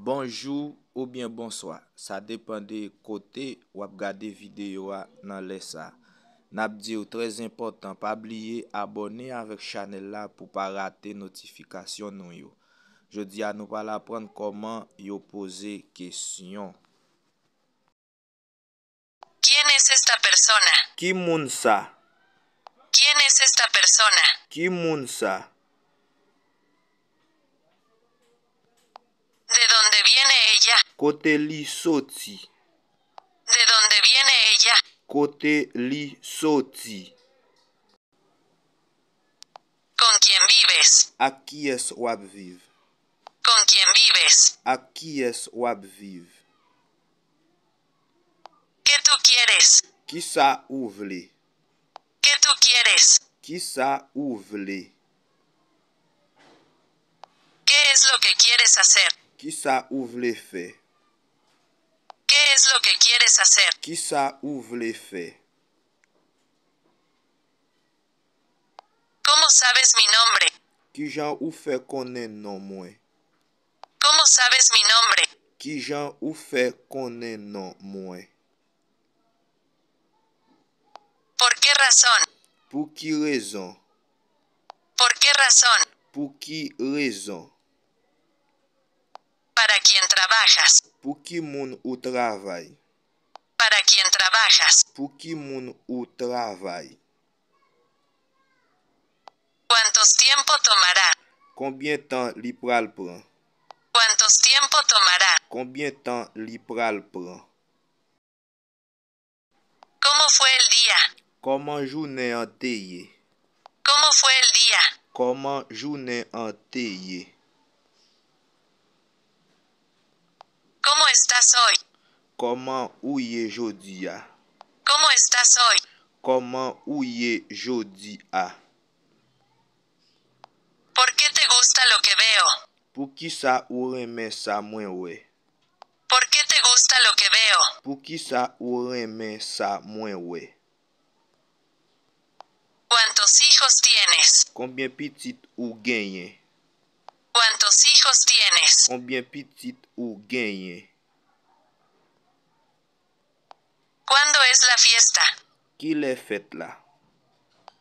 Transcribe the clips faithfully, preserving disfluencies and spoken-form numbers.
Bonjou oubyen bonswa, sa depann de kote w ap gade videyo a nan lè sa. N ap di w trè enpòtan, pa bliye abòne avèk chanèl la pou w pa rate notifikasyon nou yo. Jodi a nou pral aprann kòman yo poze kesyon. ¿Quién es esta persona? Ki moun sa? ¿Quién es esta persona? Ki moun sa? ¿De dónde viene ella? Kote li soti? ¿De dónde viene ella? Kote li soti? ¿Con quién vives? Ak kiyès w ap viv? ¿Con quién vives? Ak kiyès w ap viv? ¿Qué tú quieres? Kisa ou vle? ¿Qué tú quieres? Kisa ou vle? ¿Qué es lo que quieres hacer? Kisa ou vle fè? ¿Qué es lo que quieres hacer? Kisa ou vle fè? ¿Cómo sabes mi nombre? Kijan ou fè konnen non mwen? ¿Cómo sabes mi nombre? Kijan ou fè konnen non mwen? ¿Por qué razón? Pou ki rezon? ¿Por qué razón? Pou ki rezon? ¿Para quién trabajas? Pou ki moun ou travay? ¿Para quién trabajas? Pou ki moun ou travay? ¿Cuántos tiempo tomará? Konbyen tan li pral pran? ¿Cuántos tiempo tomará? Konbyen tan li pral pran? ¿Cómo fue el día? Kòman jounen an te ye? ¿Cómo fue el día? Kòman jounen an te ye? ¿Cómo estás hoy? Kòman ou ye jodi a? ¿Cómo estás hoy? Kòman ou ye jodi a? ¿Por qué te gusta lo que veo? Poukisa ou renmen sa mwen wè? ¿Por qué te gusta lo que veo? Poukisa ou renmen sa mwen wè? ¿Cuántos hijos tienes? Konbyen pitit ou genyen? ¿Cuántos hijos tienes? Konbyen pitit ou genyen? ¿Cuándo es la fiesta? Kilè fèt la?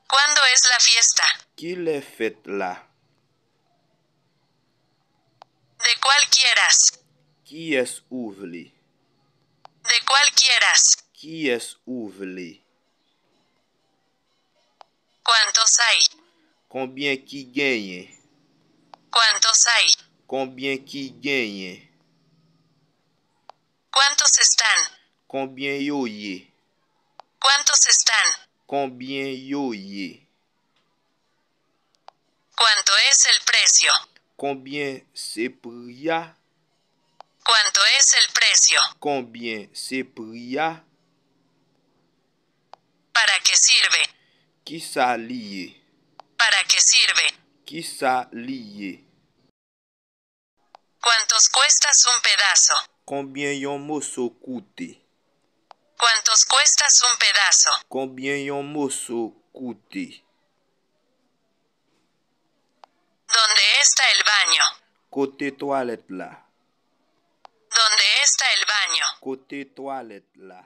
¿Cuándo es la fiesta? Kilè fèt la? ¿De cuál quieras? Kiyès ou vle? ¿De cuál quieras? Kiyès ou vle? ¿Cuántos hay? Konbyen ki genyen? ¿Cuántos hay? Konbyen ki genyen? ¿Cuántos están? Konbyen yo ye? ¿Cuántos están? Konbyen yo ye? ¿Cuánto es el precio? Konbyen se pri a? ¿Cuánto es el precio? Konbyen se pri a? ¿Para qué sirve? Kisa li ye? ¿Para qué sirve? Kisa li ye? ¿Cuántos cuestas un pedazo? Konbyen yon moso koute? ¿Cuántos cuestas un pedazo? Konbyen yon moso koute? ¿Dónde está el baño? Kote twalèt la? ¿Dónde está el baño? Kote twalèt la?